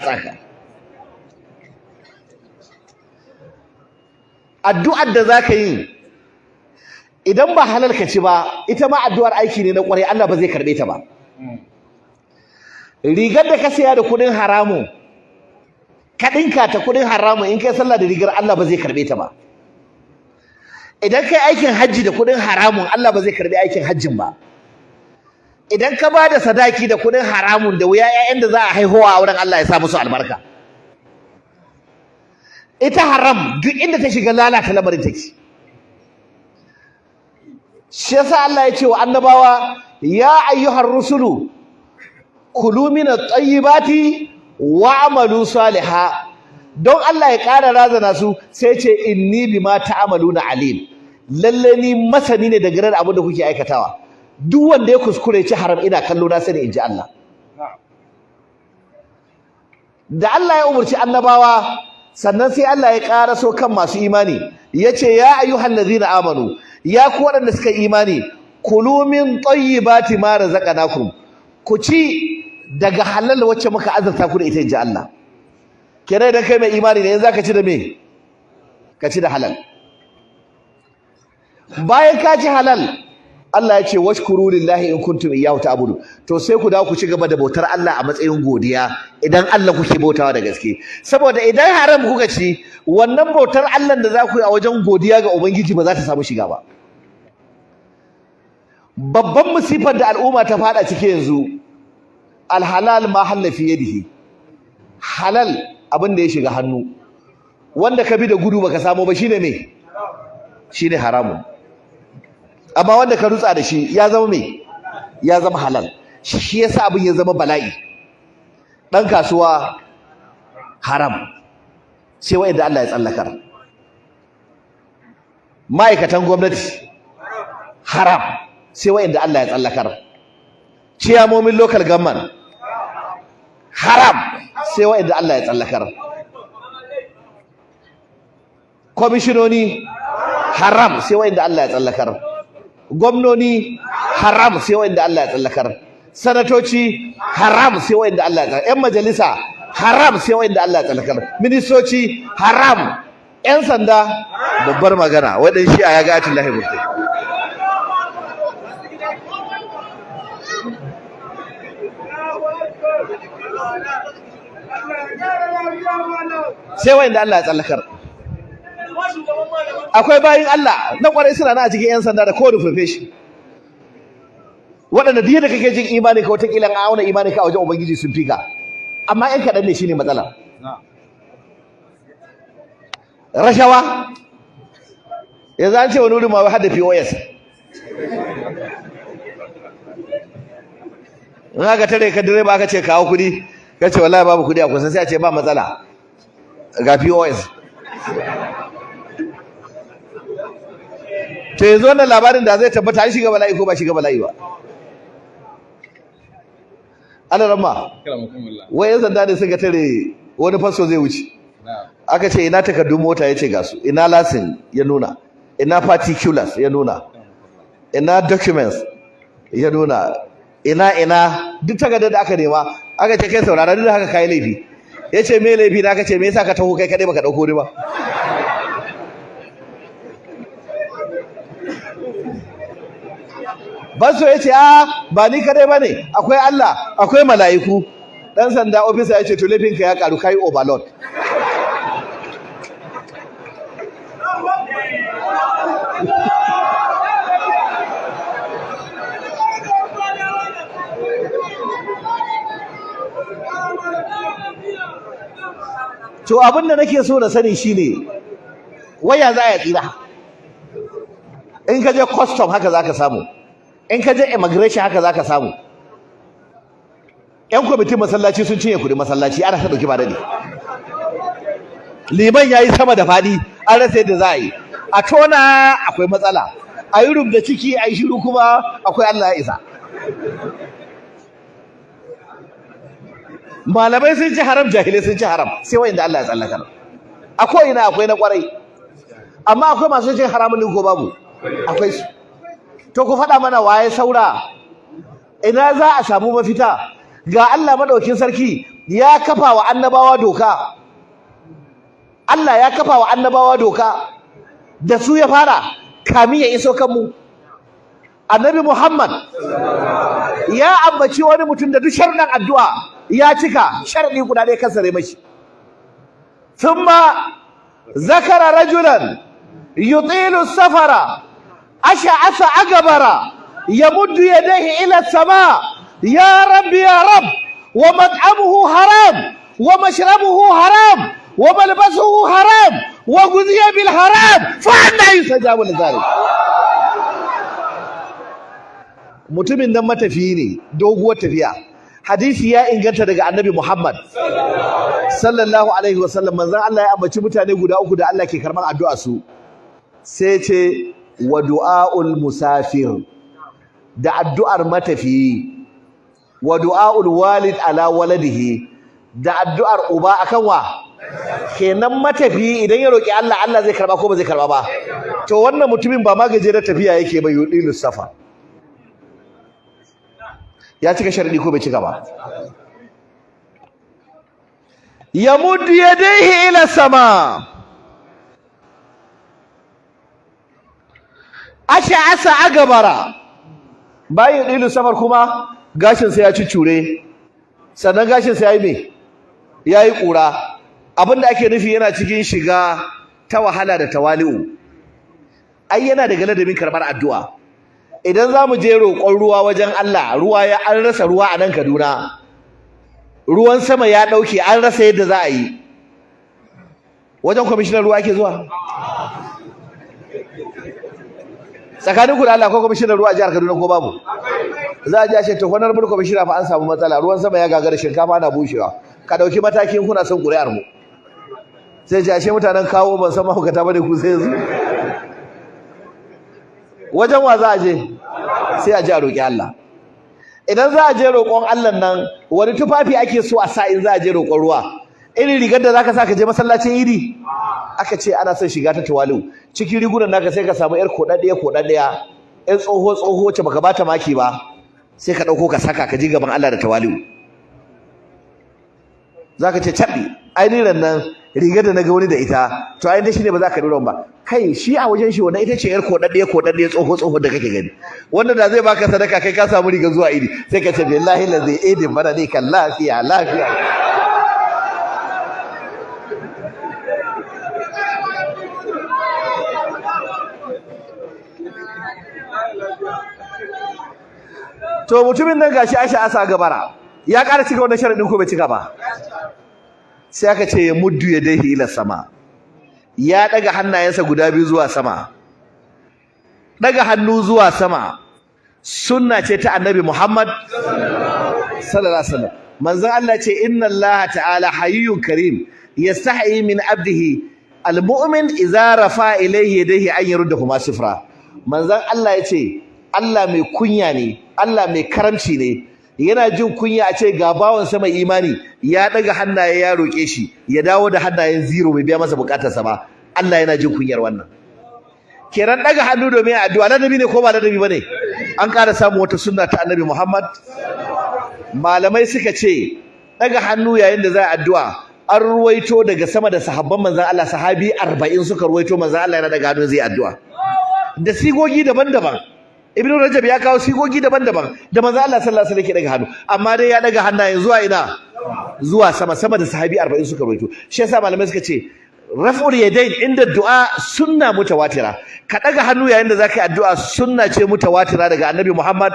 Tsaka addu'ar da zaka yi idan ba halal ka ci ba, ita ma addu'ar aiki ne na kwarai, Allah ba zai karbe ta ba. Rigar da ka saya da kudin haramu, ka dinka ta kudin haramu, in kai sallah da rigar Allah ba zai karbe ta ba. Idan kai aikin hajji da kudin haramun, Allah ba zai karbi aikin hajjin ba. Idan ka bada sadaki da kudin haramun, da wuya ƴaƴan da za a haihuwa a wurin Allah ya sa musu albarka. Ita haram duk inda ta shiga lalata lamarin take. Shi yasa Allah ya ce wa annabawa, ya ayyuhar rusulu kulu min at-tayyibati wa'malu salihan. Don Allah ya ƙara razana su sai ce inni bima ta'maluna alim. Lalle ni masani ne dangane da abin da kuke aikatawa. Duk wanda ya kuskure ci haram ina kallo na sani, inji Allah. Da Allah ya umurci annabawa, sannan sai Allah ya ƙara so kan masu imani, yace ya ayyuhal ladzina amanu, ya ku waɗanda suka imani, kulu min tayyibati ma razaqnakum, ku ci daga halal wacce muka azurta ku da ita, inji Allah. Kenan idan kai mai imani ne, yanzu zaka ci da me? Ka ci da halal. Bayan ka ci halal, Allah ya ce washkuru lillahi in kuntum iyyahu ta'budu. To sai ku dawo ku ci gaba da bautar Allah a matsayin godiya idan Allah kuke bautawa da gaske. Saboda idan haram kuka ci, wannan bautar Allah da za ku yi a wajen godiya ga Ubangiji ba za ta samu shiga ba. Babban musifar da al'umma ta fada ciki yanzu, alhalal ma halla fi yadihi. Halal abin da ya shiga hannu, wanda ka bi da gudu baka samu ba, shine me? Shine haramun. Amma wanda ka rutsa da shi ya zama me? Ya zama halal. Shi yasa abin ya zama bala'i. Dan kasuwa haram, sai wa'anda Allah ya tsallakar. Ma'aikatan gwamnati haram, sai wa'anda Allah ya tsallakar. Ciyamomin local government haram, sai wa'anda Allah ya tsallakar. Kwamishinoni haram, sai wa'anda Allah ya tsallakar. Gwamnoni haram, sai wa'anda Allah ya tsallakar. Sanatoci haram, sai wa'anda Allah ya tsallakar. Ƴan majalisa haram, sai wa'anda Allah ya tsallakar. Ministoci haram. Ƴan sanda babbar magana, wadan shi'a ya ga atullahi burtai. Sai wa'anda Allah ya tsallakar. Akwai bayin Allah na kwarai suna na a cikin 'yan sanda da kowane profession, waɗanda duk yadda kake jin imani ka, wataƙila an auna imani ka a wajen Ubangiji sun fi ka, amma 'yan kaɗan ne, shine matsala. Rashawa yanzu an ce wani wurin ma wai har da POS. In aka tare ka direba aka ce kawo kuɗi, ka ce wallahi babu kuɗi a kusa, sai a ce ba matsala, ga POS. To yanzu wannan labarin da zai tabbata, an shiga bala'i ko ba shiga bala'i ba? Ana ramma wai yan sanda ne suka tare wani fasto zai wuce, aka ce ina takardun mota, ya ce ga su, ina lasin ya nuna, ina particulars ya nuna, ina documents ya nuna, ina ina duk takardar da aka nema. Aka ce kai saurara, duk da haka kai laifi. Ya ce me laifi na? Aka ce me yasa ka taho kai kadai baka dauko ni ba? Baso ya ce a ba ni kadai bane, akwai Allah, akwai mala'iku. Dan sanda officer ya ce to laifinka ya karu, kai overload. To abin da nake so na sani shine waya za a tsira. In ka je custom haka zaka samu, in ka je immigration haka zaka samu. Yan kwamitin masallaci sun cinye kudin masallaci, ana ta dauki ba dade. Liman yayi sama da fadi, an rasa yadda za a yi. A tona akwai matsala, a yi rubda ciki, a yi shiru kuma akwai Allah ya isa. Malamai sun ci haram, jahilai sun ci haram, sai wa'inda Allah ya tsallakar. A ko'ina akwai na kwarai, amma akwai masu cin haramun ne ko babu? Akwai su. To ku faɗa mana waye saura, ina za a samu mafita? Ga Allah madaukin sarki ya kafa wa annabawa doka. Allah ya kafa wa annabawa doka, da su ya fara kamin ya iso kanmu. Annabi Muhammad ya ambaci wani mutum da duk sharuɗan addu'a ya cika, sharadi guda ɗaya kasare mashi. Thumma zakara rajulan yutilu safara ash'asa agbara yamuddu yadayhi ila sama ya rabbi ya rabb, wa mat'amuhu haram wa mashrabuhu haram wa malbasuhu haram wa ghuziya bil haram fa anna yustajabu lidhalik. Mutumin nan matafiyi ne, doguwar tafiya. Hadisi ya inganta daga Annabi Muhammad sallallahu alaihi wasallam. Manzon Allah ya ambaci mutane guda uku da Allah ke karban addu'a su, sai ce wa du'aul musafir, da addu'ar matafiyi, wa du'aul walid ala waladihi, da addu'ar uba akan wa. Kenan matafiyi idan ya roki Allah, Allah zai karba ko ba zai karba ba? To wannan mutumin ba ma gajerar tafiya yake ba, yudilu safa. Ya cika sharadi ko bai cika ba? Yamuddu yadayhi ila sama ash'asa agbara. Bayan dilu safar kuma gashin sa ya cuccure, sannan gashin sa yayi me? Yayi kura. Abinda ake nufi yana cikin shiga ta wahala da tawali'u. Ai yana daga ladabin karbar addu'a. Idan za mu je roƙon ruwa wajen Allah, ruwa ya an rasa ruwa a nan Kaduna, ruwan sama ya ɗauke, an rasa yadda za a yi, wajen kwamishinan ruwa ake zuwa? Tsakanin ku da Allah, ko kwamishinan ruwa a jihar Kaduna ko babu? Za a ji a ce to honorable kwamishina fa an samu matsala, ruwan sama ya gagara, shinkafa na bushewa, ka ɗauki matakin kuna son ƙuri'ar mu. Sai ce ashe mutanen kawo ban san mahaukata bane ku sai yanzu. Wajen wa za a je? Sai a je a roƙi Allah. Idan za a je roƙon Allah nan, wani tufafi ake so a sa in za a je roƙon ruwa? Irin rigar da zaka sa ka je masallacin idi? Aka ce ana son shiga ta tawali'u. Cikin rigunan naka sai ka samu yar koɗaɗɗiya koɗaɗɗiya, yar tsoho tsoho ce baka bata maki ba, sai ka ɗauko ka saka ka je gaban Allah da tawali'u. Zaka ce caɓi, ai ni nan rigar da naga wani da ita, to ai dai shine ba za ka dora ba. Kai shi a wajen shi wannan ita ce yar koɗaɗɗiya koɗaɗɗiya tsoho tsoho da kake gani, wanda da zai baka sadaka kai ka samu rigar zuwa idi, sai ka ce billahi lazi idin bana ni kan lafiya lafiya. To mutumin nan gashi Aisha asa gabara ya ƙara cika wannan sharadin ko bai cika ba? Sai aka ce ya muddu ya daihi ila sama, ya daga hannayensa guda biyu zuwa sama. Daga hannu zuwa sama sunna ce ta Annabi Muhammad sallallahu alaihi wasallam. Manzon Allah ce inna Allah ta'ala hayyun karim yastahi min abdihi almu'min idza rafa ilayhi yadayhi an yaruddahuma sifra. Manzon Allah ya ce Allah mai kunya ne, Allah mai karamci ne, yana jin kunya a ce ga bawansa mai imani ya daga hannaye ya roke shi ya dawo da hannayen zero bai biya masa bukatarsa ba. Allah yana jin kunyar wannan. Kenan daga hannu domin addu'a ladabi ne ko ba ladabi bane? An ƙara samu wata sunna ta Annabi Muhammad. Malamai suka ce daga hannu yayin da za a addu'a an ruwaito daga sama da sahabban manzon Allah, sahabi 40 suka ruwaito manzon Allah yana daga hannu zai addu'a da sigogi daban-daban. Ibn Rajab ya kawo sigogi daban-daban da manzon Allah sallallahu alaihi wasallam ke daga hannu, amma dai ya daga hannayen zuwa ina? Zuwa sama, sama da sahabi 40 suka ruwaito. Shi yasa malamai suka ce raf'ul yadayn inda du'a sunna mutawatira. Ka daga hannu yayin da zaka yi addu'a sunna ce mutawatira daga Annabi Muhammad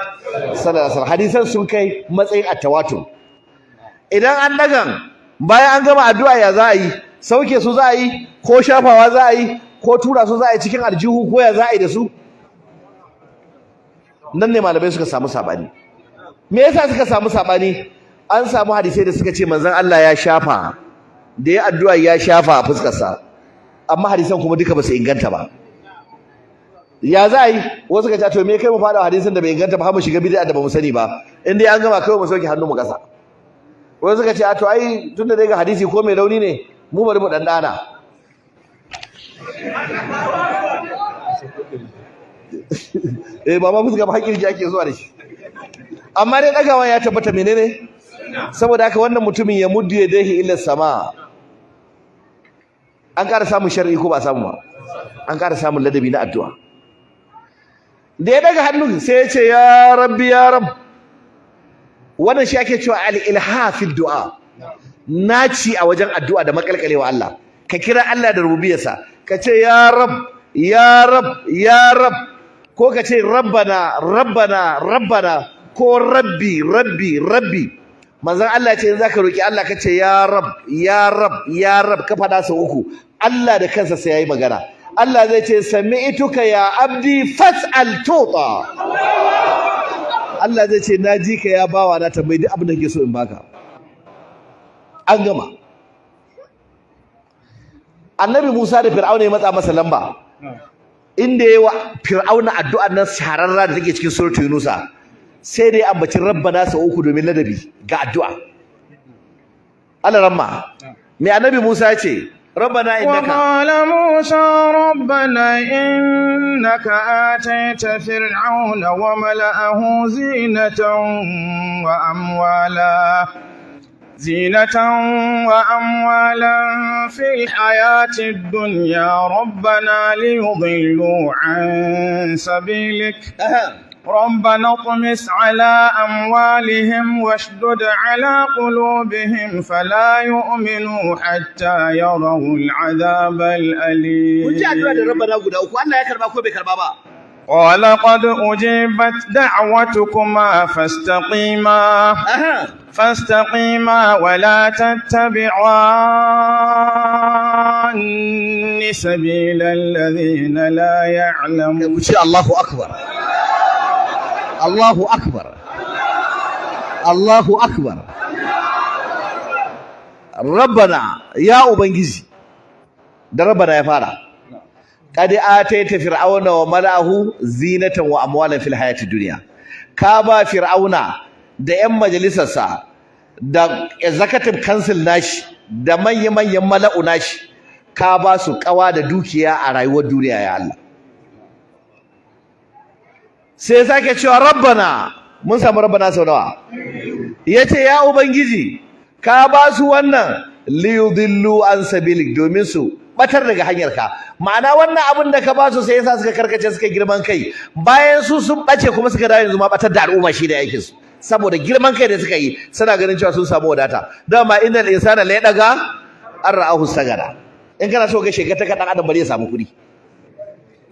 sallallahu alaihi wasallam. Hadisan sun kai matsayin at-tawatur. Idan an dagan bayan an gama addu'a ya za a yi? Sauke su za a yi, ko shafawa za a yi, ko tura su za a yi cikin aljihu, ko ya za a yi da su? Nan ne malamai suka samu sabani. Me yasa suka samu sabani? An samu hadisai da suka ce manzon Allah ya shafa, da ya addu'a ya shafa a fuskarsa, amma hadisan kuma duka ba su inganta ba. Ya za a yi? Wasu ka ce to me kai mu fada hadisin da bai inganta ba har mu shiga bid'a da bamu sani ba, in dai an gama kawai mu sauke hannu mu kasa. Wasu ka ce a to ai tunda dai ga hadisi ko mai rauni ne mu bari mu dandana. Eh ba ma fuska ba, hakirji ake zuwa da shi. Amma dai dagawa ya tabbata menene? Saboda haka wannan mutumin ya muddu yadayhi ila sama. An ƙara samun shar'i ko ba samu ba? An ƙara samun ladabi na addu'a. Da ya daga hannun sai ya ce ya rabbi ya rabb. Wannan shi ake cewa al-ilha fi du'a, naci a wajen addu'a da makalkalewa Allah. Ka kira Allah da rububiyarsa, ka ce ya rabb ya rabb ya rabb, ko ka ce rabbana rabbana rabbana, ko rabbi rabbi rabbi. Manzon Allah ya ce in zaka roki Allah ka ce ya rabb ya rabb ya rabb, ka fada sau uku, Allah da kansa sai yayi magana. Allah zai ce sami'tuka ya abdi fas'al tuta. Allah zai ce na ji ka ya bawa na, tambayi duk abin da kake so in baka. An gama. Annabi Musa da Fir'auna ya matsa masa lamba, inda yayi wa Fir'auna addu'ar nan shahararra da take cikin suratul Yunusa, sai da ya ambaci rabbana sau uku domin ladabi ga addu'a. Allah ramma mai annabi Musa ya ce rabbana innaka. وقال موسى ربنا إنك آتيت فرعون وملأه زينة وأموالا في الحياة الدنيا، ربنا ليضلوا عن سبيلك، ربنا اطمس على أموالهم واشدد على قلوبهم فلا يؤمنوا حتى يروا العذاب الأليم. Kun ji addu'a da rabbana guda uku, Allah ya karba ko bai karba ba? قال قد أجيبت دعوتكما فاستقيما فاستقيما ولا تتبعان سبيل الذين لا يعلمون. Ku ce Allahu akbar, Allahu akbar, Allahu akbar. Rabbana, ya ubangiji, da rabbana ya fara. Qad ataita fir'auna wa mala'ahu zinatan wa amwalan fil hayati dunya. Ka ba fir'auna da yan majalisarsa da executive council nashi da manya-manyan mala'u nashi, ka ba su kawa da dukiya a rayuwar duniya, ya Allah. Sai sake cewa rabbana. Mun samu rabbana sau nawa? Yace ya ubangiji, ka ba su wannan liyudillu an sabilik, domin su batar daga hanyarka. Ma'ana wannan abin da ka ba su sai yasa suka karkace, suka girman kai. Bayan su sun bace kuma suka dawo yanzu ma batar da al'umma shi da aikin su, saboda girman kai da suka yi, suna ganin cewa sun samu wadata. Dama innal insana la yadaga an ra'ahu sagara. In kana so ka shiga ta kadan adam, bari ya samu kuɗi.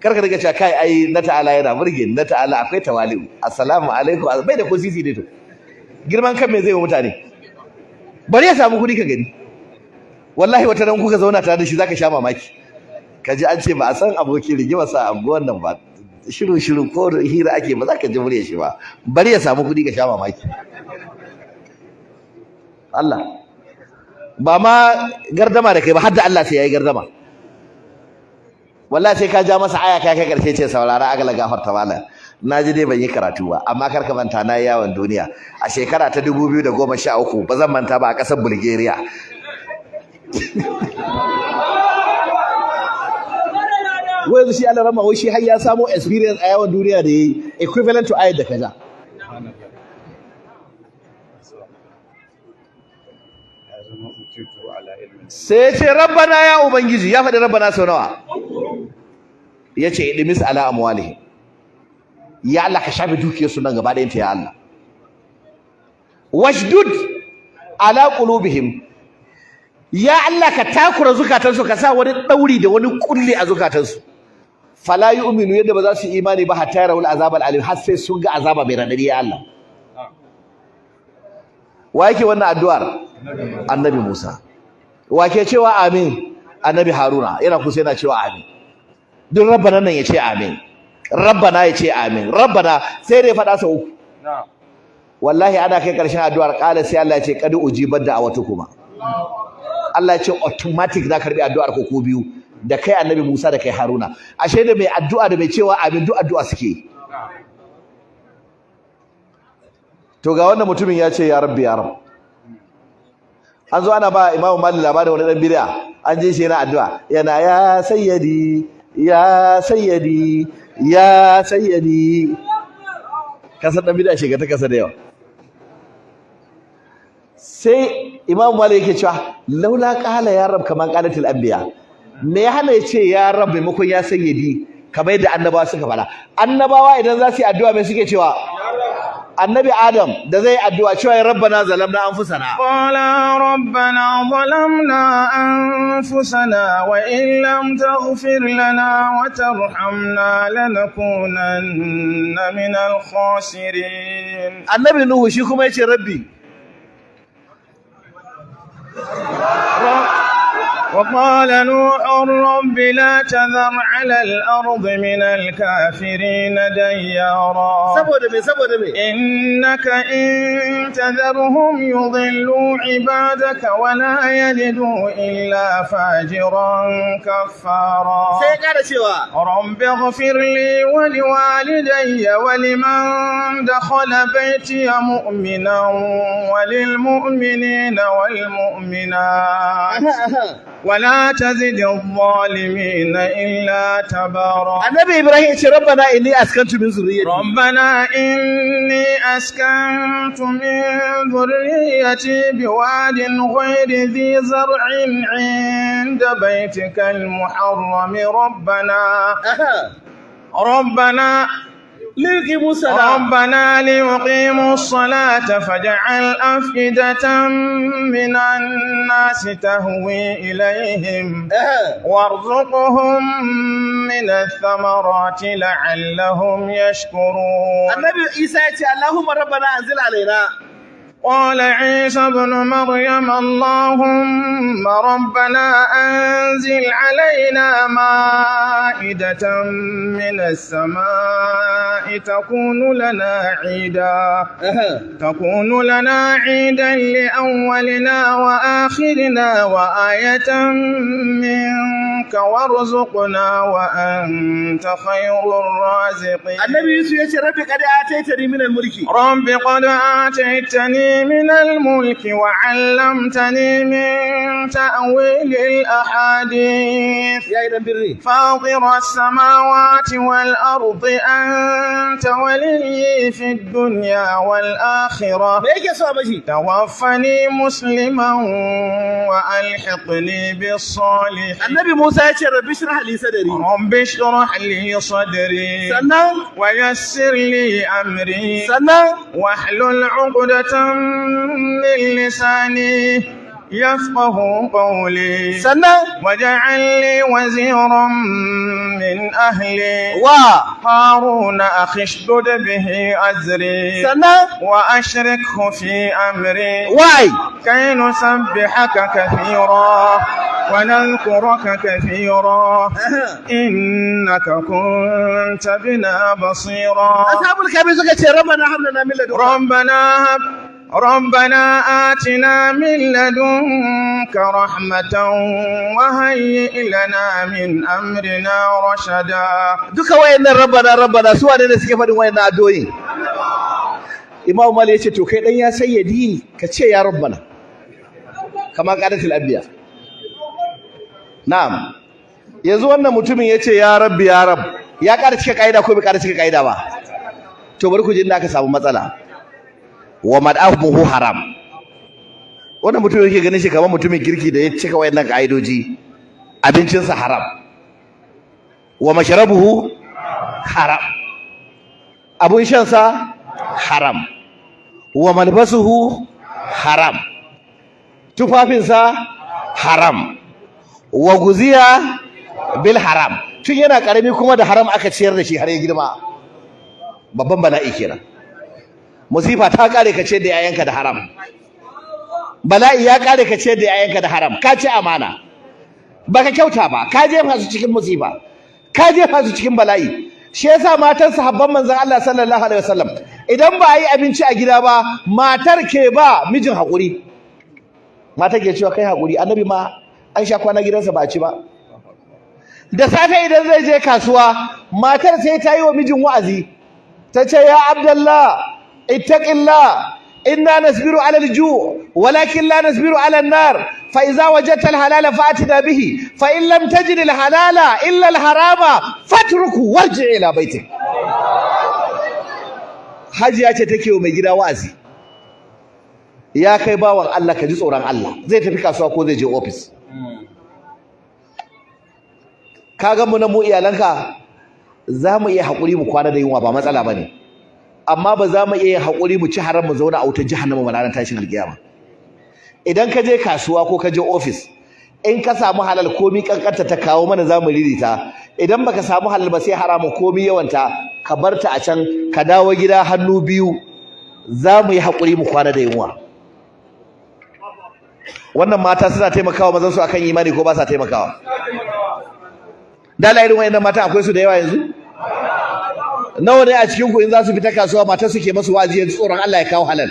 Kar ka riga cewa kai ai na ta'ala yana burge na ta'ala, akwai tawali'u, assalamu alaikum, bai da ko sisi dai. To girman kan me zai yi mutane? Bari ya samu kuɗi ka gani. Wallahi wata ran kuka zauna tare da shi zaka sha mamaki. Ka ji an ce ba a san abokin rigima sa anguwan nan ba, shiru shiru, ko hira ake ba za ka ji murya shi ba. Bari ya samu kuɗi ka sha mamaki. Allah ba ma gardama da kai ba, har da Allah sai yayi gardama. Wallahi sai ka ja masa aya kai kai karshe, ce saurara agala gafarta malam, na ji dai ban yi karatu ba, amma kar ka manta na yi yawon duniya a shekara ta 2013, ba zan manta ba, a ƙasar Bulgaria. Wai yanzu shi Allah rama, wai shi har ya samo experience a yawon duniya da yayi equivalent to ayat da kaza. Sai ya ce rabbana, ya ubangiji. Ya faɗi rabbana sau nawa? Ya ce idimis ala amwalihim, ya Allah ka shafe dukiyarsu nan gaba ɗayanta, ya Allah. Washdud ala qulubihim, ya Allah ka takura zukatansu, ka sa wani ɗauri da wani kulli a zukatansu. Fala yu'minu, yadda ba za su imani ba, hatta yarawul azab al-alim, har sai sun ga azaba mai radadi, ya Allah. Wa yake wannan addu'ar? Annabi Musa. Wa ke cewa amin? Annabi Haruna yana kusa yana cewa amin. Duk rabbana nan ya ce amin, rabbana ya ce amin, rabbana sai dai faɗa sau uku. Wallahi ana kai ƙarshen addu'ar ƙala sai Allah ya ce qad ujibat da'awatukuma. Allah ya ce automatic za karbi addu'ar ku ko biyu, da kai Annabi Musa da kai Haruna. Ashe da mai addu'a da mai cewa amin duk addu'a suke. To ga wannan mutumin ya ce ya rabbi ya rabb. An zo ana ba Imam Malik labarin wani dan bid'a, an je shi yana addu'a yana ya sayyidi ya sayyidi ya sayyidi. Kasan dan bid'a shiga ta kasa da yawa. Sai Imam Malik yake cewa laula qala ya rab kaman qalatil anbiya. Me ya hana ya ce ya rab maimakon ya sayyidi, kamar yadda annabawa suka faɗa? Annabawa idan za su yi addu'a, me suke cewa? Annabi Adam da zai addu'a cewa rabbana zalamna anfusana. قال ربنا ظلمنا أنفسنا وإن لم تغفر لنا وترحمنا لنكونن من الخاسرين. Annabi Nuhu shi kuma yace rabbi وقال نوح رب لا تذر على الأرض من الكافرين ديارا. Saboda me? Saboda me? إنك إن تذرهم يضلوا عبادك ولا يلدوا إلا فاجرا كفارا. Sai ya kara cewa رب اغفر لي ولوالدي ولمن دخل بيتي مؤمنا وللمؤمنين والمؤمنات ولا تزد الظالمين إلا تبارا. Annabi Ibrahim ya ce rabbana inni askantu min zurriyyati. ربنا إني أسكنت من ذريتي بواد غير ذي زرع عند بيتك المحرم ربنا liyuqimu salat. ربنا ليقيموا الصلاة فاجعل أفئدة من الناس تهوي إليهم وارزقهم من الثمرات لعلهم يشكرون. Annabi Isa ya ce Allahumma rabbana anzil alaina. قال عيسى ابن مريم اللهم ربنا أنزل علينا مائدة من السماء تكون لنا عيدا لأولنا وآخرنا وآية منك وارزقنا وأنت خير الرازقين. Annabi Yusuf ya ce rabbi qad ataitani min al-mulki. رب قد آتيتني من الملك وعلمتني من تأويل الأحاديث. Ya yi dan birni. فاطر السماوات والأرض أنت وليي في الدنيا والآخرة. Me yake so a mashi? توفني مسلما وألحقني بالصالحين. Annabi Musa ya ce rabbi shrah li sadri. رب اشرح لي صدري Sannan ويسر لي أمري sannan واحلل عقدة من لساني يفقه قولي. Sannan واجعل لي وزيرا من أهلي wa هارون أخي اشدد به أزري sannan وأشركه في أمري why كي نسبحك كثيرا ونذكرك كثيرا إنك كنت بنا بصيرا. Ashabul kahfi suka ce rabbana hab lana min ladunka. ربنا آتنا من لدنك رحمة وهيئ لنا من أمرنا رشدا. Duka wayannan rabbana rabbana, su wane ne suke faɗin wayannan addu'o'in? Imam Malik yace to kai dan ya sayyadi, ka ce ya rabbana kama qalatil anbiya. Na'am, yanzu wannan mutumin yace ya rabbi ya rabb, ya ƙara cika kaida ko bai ƙara cika kaida ba? To bari ku ji inda aka samu matsala. Wa mad'amuhu haram. Wannan mutumin yake ganin shi kamar mutumin kirki da ya cika wayannan kaidoji, abincinsa haram, wa mashrabuhu haram, abun shansa haram, wa malbasuhu haram, tufafinsa haram, wa guziya bil haram. Tun yana karami kuma da haram aka ciyar da shi har ya girma. Babban bala'i kenan. Musifa ta kare ka ciyar da yayanka da haram. Bala'i ya kare ka ciyar da yayanka da haram. Ka ci amana, baka kyauta ba, ka jefa su cikin musiba, ka jefa su cikin bala'i. Shi yasa matan sahabban manzon Allah sallallahu alaihi wasallam, idan ba a yi abinci a gida ba, matar ke ba mijin hakuri. Matar ke cewa kai hakuri, annabi ma an sha kwana gidansa ba a ci ba. Da safe idan zai je kasuwa, matar sai ta yi wa mijin wa'azi, ta ce ya Abdullah, ittaqillah, inna nasbiru ala al-ju' walakin la nasbiru ala an-nar, fa idza wajadta al-halala fa'tina bihi, fa in lam tajid al-halala illa al-harama fatruku warji ila baitik. Hajiya ce take wa mai gida wa'azi. Ya kai bawan Allah, ka ji tsoron Allah. Zai tafi kasuwa ko zai je ofis, ka ga mu na mu iyalanka za mu iya haƙuri mu kwana da yunwa, ba matsala ba ne, amma ba za mu iya haƙuri mu ci haram mu zauna a wutar jahannama ba ranar tashin alƙiyama. Idan ka je kasuwa ko ka je ofis, in ka samu halal, komi kankanta ta, kawo mana, za mu ririta. Idan baka samu halal ba sai haramun, komi yawanta, ka bar ta a can, ka dawo gida hannu biyu. Za mu yi haƙuri mu kwana da yunwa. Wannan mata suna taimakawa mazan su akan imani ko ba sa taimakawa? Dala, irin wayannan mata akwai su da yawa yanzu. Nawa ne a cikin ku in za su fita kasuwa mata suke masu wa'azi, yanzu tsoron Allah ya kawo halal?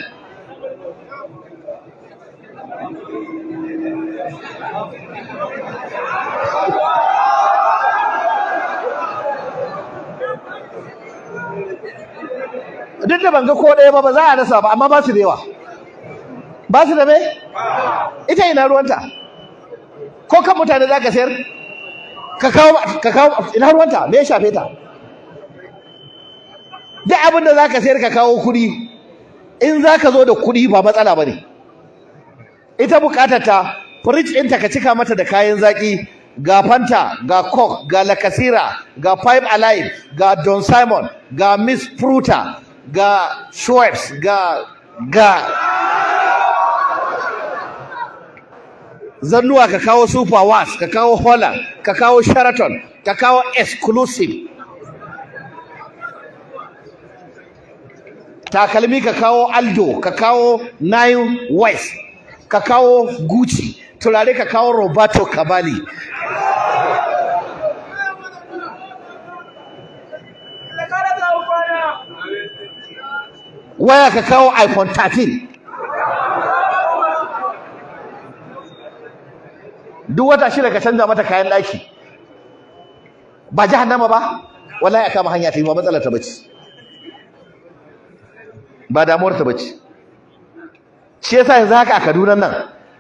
Duk da ban ga ko ɗaya ba, ba za a rasa ba, amma ba su da yawa. Ba su da me? Ita ina ruwanta? Ko kan mutane za ka sayar ka kawo, ka kawo, ina ruwanta? Me ya shafe ta? Duk abin da za ka sayar ka kawo kuɗi, in za ka zo da kuɗi ba matsala ba ne. Ita buƙatar ta, fridge ɗinta ka cika mata da kayan zaƙi, ga Fanta, ga Coke, ga Lacasera, ga Five Alive, ga Don Simon, ga Miss Fruta, ga Schweppes, ga zannuwa, ka kawo Super Was, ka kawo Holland, ka kawo Sheraton, ka kawo Exclusive, takalmi ka kawo Aldo, ka kawo Nine West, ka kawo Gucci, turare ka kawo Roberto Cavalli. Waya ka kawo iPhone 13. Duk wata 6 ka canza mata kayan ɗaki. Ba jahannama ba? Wallahi a kama hanya ta yi, ba matsalar ta bace, ba damuwar ta bace. Shi yasa yanzu haka a Kaduna nan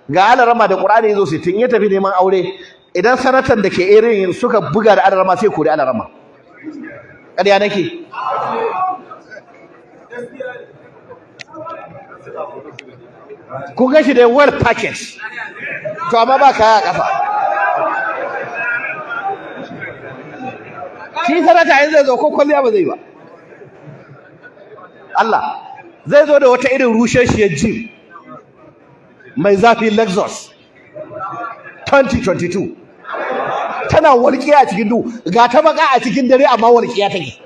ga alarama da Qur'ani yazo sai tun ya tafi neman aure, idan sanatan da ke irin suka buga da alarama, sai kori alarama. Ƙarya nake? Kun ga shi da well package, to amma ba kaya a kafa. Shi sanata yanzu zai zo, ko kwalliya ba zai ba. Allah zai zo da wata irin rusheshiyar jeep mai zafi, Lexus 2022, tana walƙiya a cikin duhu. Ga ta baka a cikin dare, amma walƙiya take.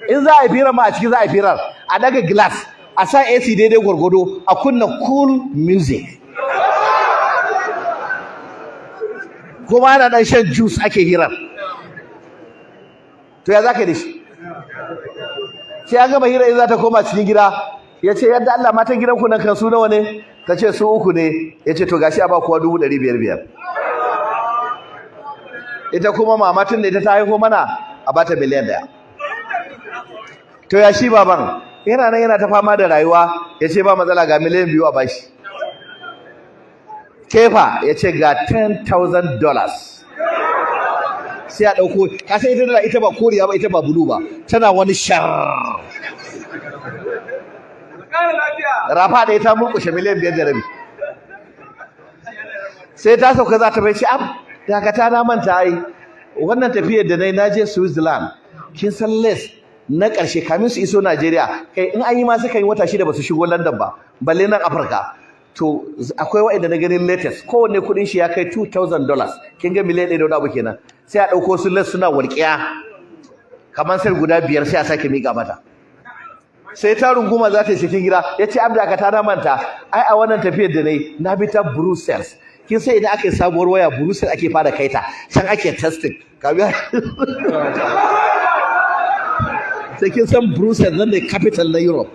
In za a yi firar ma, a ciki za a yi firar, a daga glass, a sa AC daidai gwargwado, a kunna cool music, kuma ana dan shan juice ake hirar. To ya za ka yi da shi? Sai an gama hira, in za ta koma cikin gida, ya ce, "Yadda Allah, matan gidanku nan kan su nawa ne?" Ta ce su uku ne. Ya ce, "To gashi, a ba kowa 500,000, 5. Ita kuma mamatin da ita ta haifo mana, a bata miliyan 1." To ya shi baban yana nan yana ta fama da rayuwa? Ya ce, "Ba matsala, ga miliyan 2 a bashi." Kefa ya ce, "Ga $10,000." Sai a ɗauko, ka san ita dala, ita ba koriya ba, ita ba blue ba, tana wani shar rafa da ita, murƙushe miliyan 5.5. Sai ta sauka za ta bai ce, "Ab, dakata, na manta ai wannan tafiyar da nayi, na je Switzerland. Kin san lace na ƙarshe kamin su iso Najeriya, kai in an yi ma suka yi wata 6 ba su shigo London ba, balle nan Afirka. To akwai wa'anda na ganin latest, kowanne kuɗin shi ya kai $2000. Kin ga miliyan 1 da wani abu kenan." Sai a ɗauko su lace suna walƙiya kamar sai guda biyar, sai a sake miƙa mata. Sai ta runguma za ta yi cikin gida, ya ce, "Abda ka ta manta ai a wannan tafiyar da nayi, na bi ta Brussels. Kin sai idan aka yi sabuwar waya, Brussels ake fara kaita, can ake testing kamin." Sai kin san Brussels nan ne capital na Europe.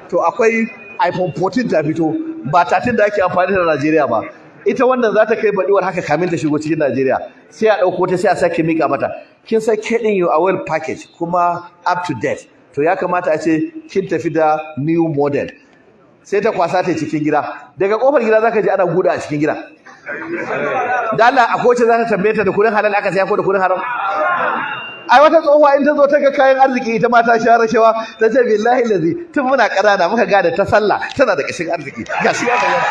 To akwai iPhone 14 ta fito, ba 13 da ake amfani da Najeriya ba. Ita wannan za ta kai baɗiwar haka kamin ta shigo cikin Najeriya. Sai a ɗauko ta, sai a sake mika mata. "Kin san ke ɗin, you are well packaged kuma up to date. To ya kamata a ce kin tafi da new model." Sai ta kwasa ta cikin gida. Daga kofar gida zaka ji ana guda a cikin gida. Da Allah, akwai wacce za ta tambaye ta da kudin halal aka saya ko da kudin haram? Ai wata tsohuwa in ta zo ta ga kayan arziki ita ma ta sha rashawa, ta ce billahi lazi tun muna ƙanana muka gane ta sallah tana da ƙashin arziki, gashi ya bayyana.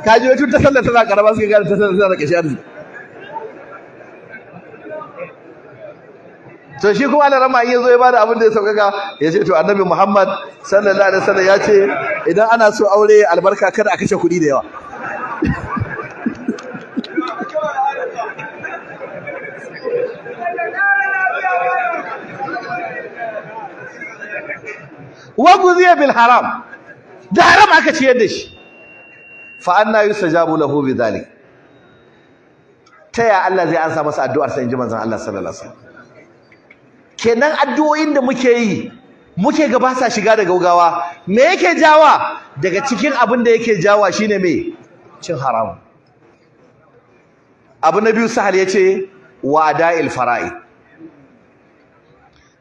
Ka ji tun ta sallah tana ƙarama suka gane ta sallah tana da ƙashin arziki. To shi kuma Allah rama in yazo ya bada abin da ya sauƙaƙa, ya ce to Annabi Muhammad sallallahu alaihi wasallam ya ce idan ana so aure albarka kada a kashe kuɗi da yawa. Wa guziya bil haram, da haram aka ciyar da shi. Fa anna yustajabu lahu bi dhalik, ta ya Allah zai ansa masa addu'ar sa, inji manzon Allah sallallahu alaihi wasallam. Kenan addu'o'in da muke yi muke ga ba sa shiga da gaugawa, me yake jawa? Daga cikin abin da yake jawa shine me? Cin haram. Abu na biyu, Sahal yace wa ada'il fara'i.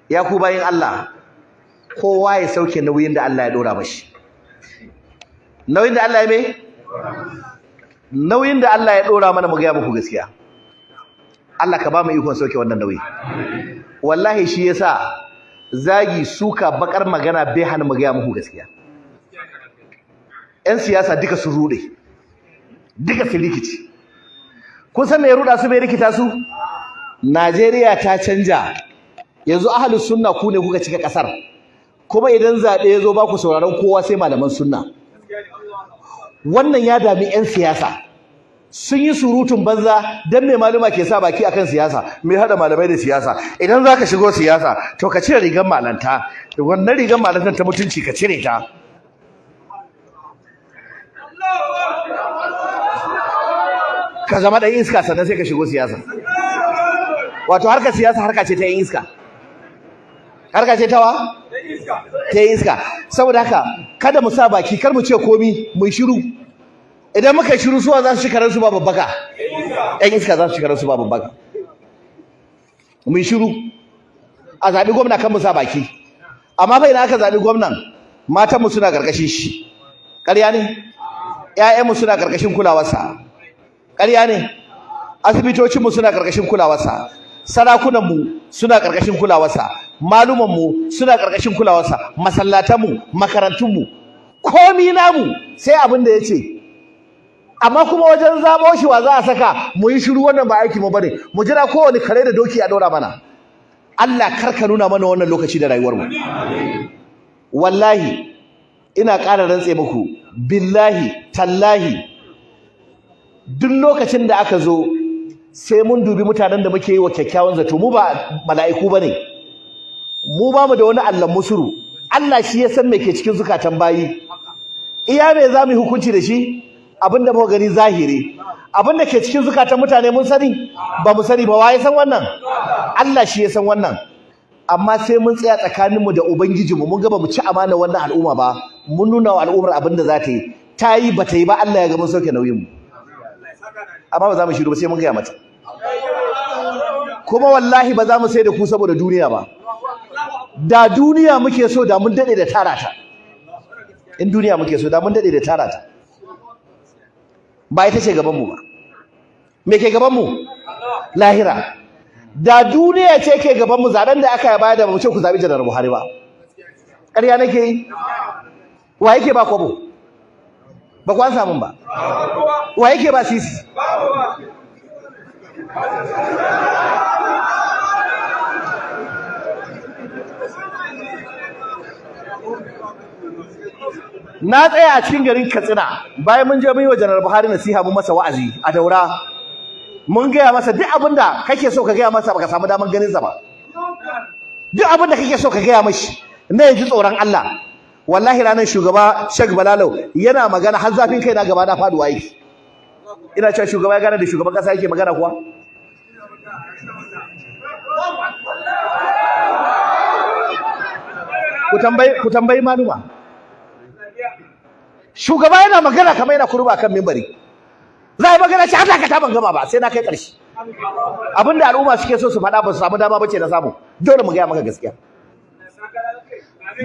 Ya ku bayin Allah, kowa ya sauke nauyin da Allah ya dora mashi. Nauyin da Allah ya me? Nauyin da Allah ya dora mana, mu ga muku gaskiya. Allah ka ba mu ikon sauke wannan nauyi. Wallahi shi yasa zagi, suka, bakar magana bai hana mu ga muku gaskiya. Yan siyasa duka sun rude, duka sun rikici. Kun san me ya ruda su, me rikita su? Najeriya ta canja. Yanzu ahlus sunna ku ne kuka cika kasar. Kuma idan zabe ya zo ba ku sauraron kowa sai malaman sunna. Wannan ya dami yan siyasa. Sun yi surutun banza dan me maluma ke sa baki akan siyasa? Me hada malamai da siyasa? Idan zaka shigo siyasa to ka cire rigar malanta. Wannan rigar malantar ta mutunci ka cire ta. Ka zama dan iska sannan sai ka shigo siyasa. Wato harkar siyasa harka ce ta yin iska. Harka ce ta wa? Ta yin iska. Saboda haka kada mu sa baki, kar mu ce komi, mu shiru. Idan muka shiru suwa za su ci karansu ba babbaka. Ƴan iska za su ci karansu ba babbaka. Mu shiru. A zaɓi gwamna kan mu sa baki. Amma fa idan aka zaɓi gwamnan, matanmu suna ƙarƙashin shi. Ƙarya ne? Ƴaƴanmu suna ƙarƙashin kulawarsa. Ƙarya ne? Asibitocinmu suna ƙarƙashin kulawarsa. Sarakunanmu suna ƙarƙashin kulawarsa. Malumanmu suna ƙarƙashin kulawarsa. Masallatanmu, makarantunmu, komi namu sai abin da ya ce. Amma kuma wajen zaɓo shi wa za a saka, mu yi shiru, wannan ba aiki mu bane. Mu jira kowane kare da doki a ɗora mana. Allah kar ka nuna mana wannan lokaci da rayuwarmu. Wallahi ina ƙara rantse muku, billahi tallahi, duk lokacin da aka zo sai mun dubi mutanen da muke yi wa kyakkyawan zato. Mu ba mala'iku bane, mu ba mu da wani Allah musuru. Allah shi ya san me ke cikin zukatan bayi. Iya me za mu yi hukunci da shi? Abinda muka gani zahiri. Abinda ke cikin zukatan mutane mun sani? Ba mu sani ba. Waye san wannan? Allah shi ya san wannan. Amma sai mun tsaya tsakaninmu da Ubangijinmu, mun ga ba mu ci amana wannan al'umma ba, mun nuna wa al'ummar abinda za ta yi. Ta yi ba ta yi ba, Allah ya ga mun sauke nauyinmu. Amma ba za mu shiru ba, sai mun gaya mata. Kuma wallahi ba za mu sai da ku saboda duniya ba. Da duniya muke so da mun dade da tara ta. In duniya muke so da mun dade da tara ta. Ba ita ce gabanmu ba. Me ke gabanmu? Lahira. Da duniya ce ke gabanmu, zaben da aka bayar da ba mu ce ku zabi Janar Buhari ba. Ƙarya nake yi? Wa yake ba kwabo? Ba ku an samu ba. Wa yake ba sisi? Na tsaya a cikin garin Katsina bayan mun je mun yi wa Janar Buhari nasiha, mun masa wa'azi a Daura. Mun gaya masa duk abin da kake so ka gaya masa baka samu daman ganin sa ba. Duk abin da kake so ka gaya mashi na yaji tsoron Allah. Wallahi ranar shugaba Sheikh Balalau yana magana har zafin kai na gaba na faduwa yake. Ina cewa shugaba ya gane da shugaban kasa yake magana kuwa. Ku tambayi maluma. Shugaba yana magana kamar yana kurba kan mimbari. Za a yi magana ce Allah ka ta ban gama ba sai na kai ƙarshe. Abinda al'umma suke so su faɗa ba su samu dama bace na samu. Dole mu gaya maka gaskiya.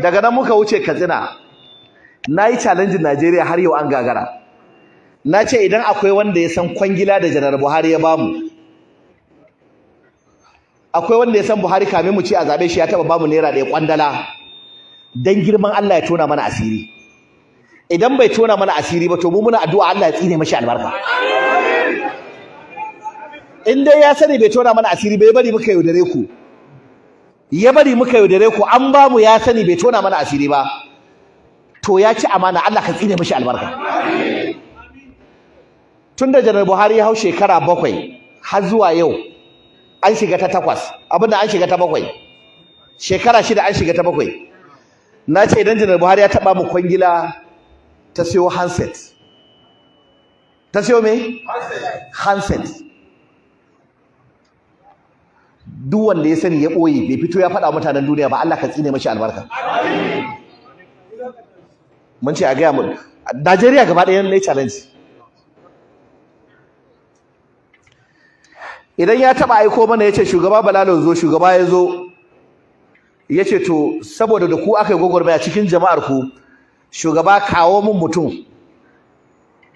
Daga nan muka wuce Katsina. Na yi challenge Najeriya har yau an gagara. Na ce idan akwai wanda ya san kwangila da Janar Buhari ya bamu, akwai wanda ya san Buhari kamin mu ce a zabe shi ya taba bamu naira ɗaya kwandala, dan girman Allah ya tona mana asiri. Idan bai tona mana asiri ba, to mu muna addu'a Allah ya tsine mashi albarka. In dai ya sani bai tona mana asiri bai bari muka yaudare ku, ya bari muka yaudare ku, an bamu ya sani bai tona mana asiri ba, to ya ci amana, Allah ka tsine mashi albarka. Tunda Janar Buhari ya hau shekara 7 har zuwa yau an shiga ta 8, abinda an shiga ta 7, shekara 6 an shiga ta 7. Na ce idan Janar Buhari ya taba mu kwangila ta siyo handset, ta siyo me? Handset. Duk wanda ya sani ya boye bai fito ya faɗa mutanen duniya ba, Allah ka tsine mashi albarka. Mun ce a gaya mu Najeriya gaba ɗaya ne challenge. Idan ya taba aiko mana yace shugaba Balalo zo, shugaba ya zo yace to saboda da ku aka yi gwagwarmaya cikin jama'ar ku, shugaba kawo mun mutum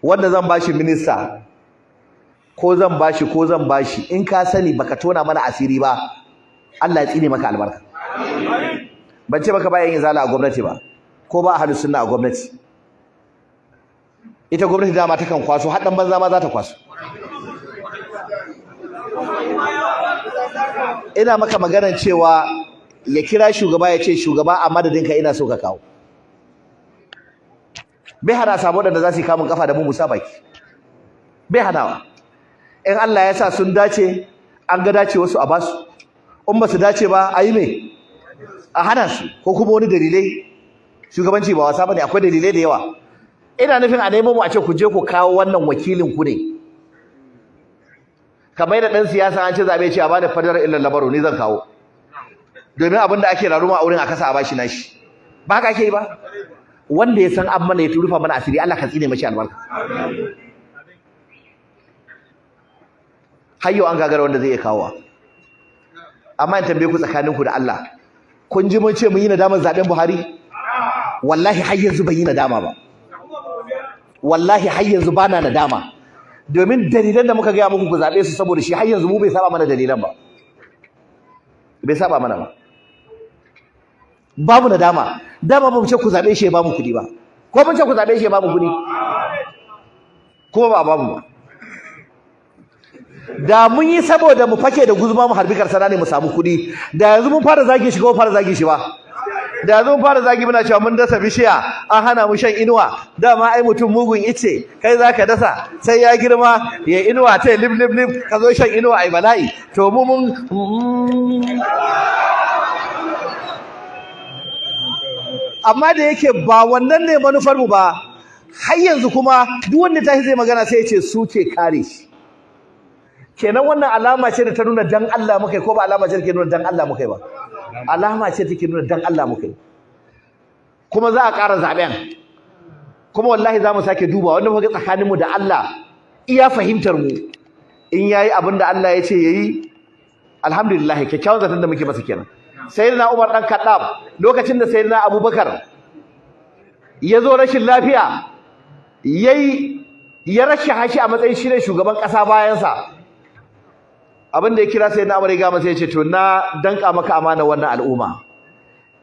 wanda zan bashi minista ko zan bashi ko zan bashi, in ka sani baka tona mana asiri ba, Allah ya tsine maka albarka. Ban ce maka bayan izala a gwamnati ba ko ba ahlus sunna a gwamnati. Ita gwamnati dama takan kwaso, har dan banza ma za ta kwaso. Ina maka maganar cewa ya kira shugaba ya ce shugaba a madadinka ina so ka kawo. Bai hana samu waɗanda za su yi kamun kafa da mu musa baki, bai hanawa. In Allah ya sa sun dace, an ga dace wasu a basu, in ba su dace ba a yi me? A hana su, ko kuma wani dalilai. Shugabanci ba wasa bane, akwai dalilai da yawa. Ina nufin a nemo mu a ce ku je ku kawo wannan wakilin ku ne. Kamar da ɗan siyasa an ce zabe ce a bada fadar illar labaru ni zan kawo, domin abin da ake raruma a wurin a kasa a bashi nashi. Ba haka ake yi ba. Wanda ya san an mana ya rufa mana asiri, Allah ka tsine mashi albarka. Har yau an gagara wanda zai iya kawowa. Amma in tambaye ku tsakaninku da Allah, kun ji mun ce mun yi nadamar zaben Buhari? Wallahi har yanzu ban yi nadama ba. Wallahi har yanzu bana nadama. Domin dalilan da muka gaya muku ku zaɓe su saboda shi, har yanzu mu bai saba mana dalilan ba. Bai saba mana ba. Babu nadama. Dama ba mu ce ku zaɓe shi ya bamu kuɗi ba. Ko mun ce ku zaɓe shi ya bamu kuɗi? Kuma ba bamu ba. Da mun yi saboda mu fake da guzuma mu harbi karsana ne mu samu kuɗi, da yanzu mun fara zagi shi ko fara zagi shi ba? Da yanzu mun fara zagi muna cewa mun dasa bishiya an hana mu shan inuwa, dama ai mutum mugun ice kai zaka dasa sai ya girma ya inuwa ta lib lib lib ka zo shan inuwa ai bala'i. To mu mun amma da yake ba wannan ne manufar mu ba, har yanzu kuma duk wanda tashi zai magana sai ya ce su ke kare shi. Kenan wannan alama ce da ta nuna dan Allah muka yi, ko ba alama ce da ke nuna dan Allah muka yi ba? Alama ce take nuna dan Allah muka yi. Kuma za a ƙara zaben, kuma wallahi za mu sake duba wanda muka tsakaninmu da Allah iya fahimtar mu, in yayi abin da Allah ya ce yayi, alhamdulillah, kyakkyawan zaton da muke masa kenan. Sayyidina Umar dan Khattab lokacin da Sayyidina Abubakar ya zo rashin lafiya yayi ya rashe hashi a matsayin shi ne shugaban ƙasa bayansa, abin da ya kira Sayyidina Umar ya ga masa ya ce to na danka maka amana wannan al'umma,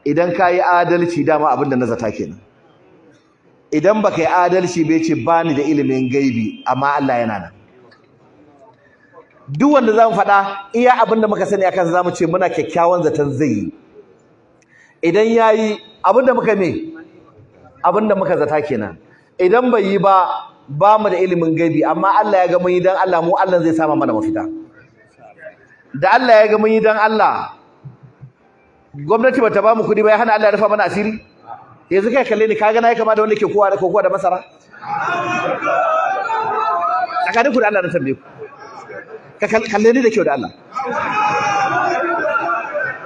idan ka yi adalci dama abin da na zata kenan, idan baka yi adalci bai ce bani da ilimin gaibi amma Allah yana nan. Duk wanda zamu faɗa iya abin da muka sani akan zamu ce muna kyakkyawan zaton zai yi. Idan yayi abin da muka me abin da muka zata kenan, idan bai yi ba ba mu da ilimin gaibi amma Allah ya ga mun yi dan Allah, mu Allah zai sama mana mafita. Da Allah ya ga mun yi dan Allah, gwamnati bata ba mu kudi ba ya hana Allah ya rufa mana asiri. Yanzu kai kalle ni kaga nayi kama da wanda ke kowa da kokowa da masara. Tsakanin ku da Allah na tambaye ku, ka kalle ni da kyau da Allah,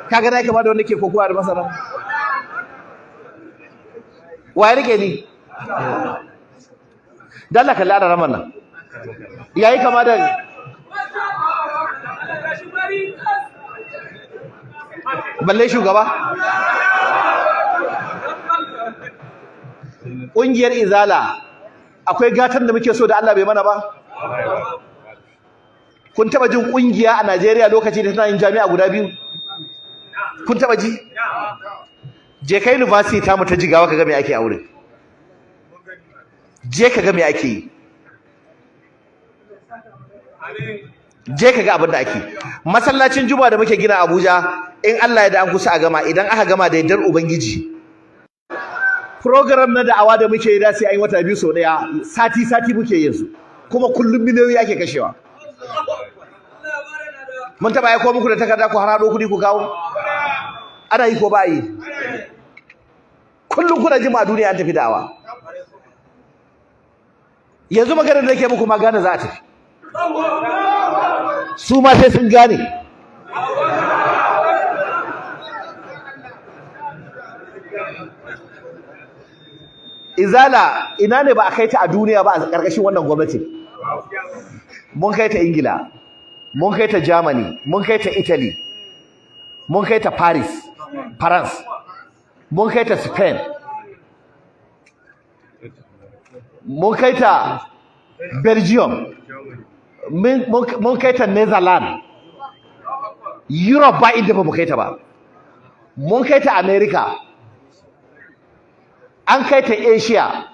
kaga nayi kama da wanda ke kokowa da masara? Waye rike ni? Da Allah kalle ana raman nan yayi kama da balle shugaba. Ƙungiyar Izala Akwai gatan da muke so da Allah bai mana ba? Kun taba jin kungiya a Najeriya lokaci da tana yin jami'a guda biyu? Kun taba ji? Je kai university ta mu ta Jigawa kaga me ake aure. Je kaga me ake yi. Je kaga abin da ake. Masallacin Juma'a da muke gina Abuja, in Allah ya da an kusa a gama, idan aka gama da yardar Ubangiji. Program na da'awa da muke yi da sai an yi wata biyu sau ɗaya, sati sati muke yin su, kuma kullum miliyoyi ake kashewa. Mun taɓa aiko muku da takarda ku harhaɗo kuɗi ku kawo? Ana yi ko ba yi? Kullum kuna jima a duniya an tafi da'awa. Yanzu maganar da nake muku ma gane za a tafi. Su ma sai sun gane. Izala ina ne ba a kai ta a duniya ba a ƙarƙashin wannan gwamnati? Mun kai ta Ingila, mun kai ta Germany, mun kai ta Italy, mun kai ta Paris, France, mun kai ta Spain, mun kai ta Belgium, mun kai ta Netherlands, Europe ba inda ba mu kai ta ba, mun kai ta America, an kai ta Asia.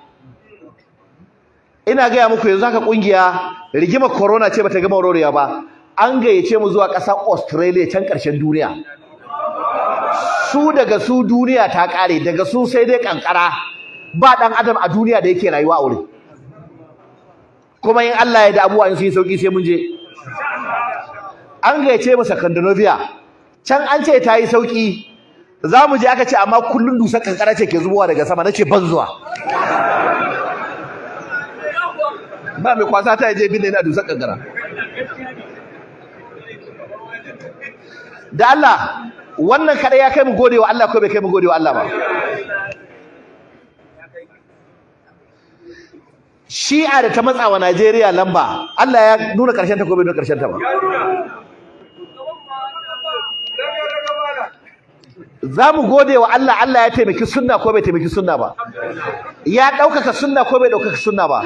Ina gaya muku yanzu haka kungiya rigimar corona ce bata gama rorewa ba, an gayyace mu zuwa ƙasar Australia can ƙarshen duniya. Su daga su duniya ta ƙare, daga su sai dai kankara, ba ɗan adam a duniya da yake rayuwa a wurin. Kuma in Allah ya da abubuwa in sun yi sauki sai mun je. An gayyace mu Scandinavia, can an ce ta yi sauki, za mu je aka ce amma kullun dusar kankara ce ke zubowa daga sama. Nace ban zuwa. Ba mai kwasa ta je binne ina dusar kankara. Da Allah wannan kada ya kai mu gode wa Allah ko bai kai mu gode wa Allah ba? Shi'a da ta matsa wa Najeriya lamba, Allah ya nuna karshen ta ko bai nuna karshen ta ba? Za mu gode wa Allah, Allah ya taimaki sunna ko bai taimaki sunna ba? Ya ɗaukaka sunna ko bai ɗaukaka sunna ba?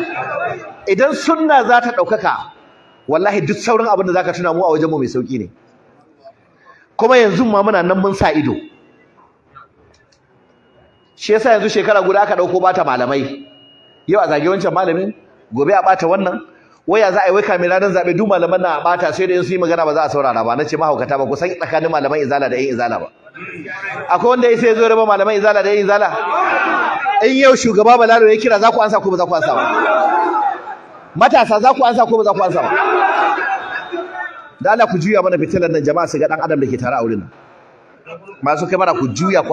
Idan sunna za ta ɗaukaka, wallahi duk sauran abin da za ka tuna mu a wajenmu mai sauƙi ne. Kuma yanzu ma muna nan mun sa ido. Shi yasa yanzu shekara guda aka ɗauko bata malamai. Yau a zage wancan malamin, gobe a ɓata wannan. Waya za a yi wai kamin ranar zaɓe duk malaman na a ɓata, sai da in su yi magana ba za a saurara ba. Na ce mahaukata ba ku san tsakanin malaman izala da 'yan izala ba. Akwai wanda ya sai zo raba malaman izala da 'yan izala? In yau shugaba Balalo ya kira za ku ansa ko ba za ku ansa ba? Matasa za ku ansa ko ba za ku ansa ba? Da Allah ku juya mana fitilar nan jama'a su ga dan adam da ke tare a wurin nan. Masu kamera ku juya.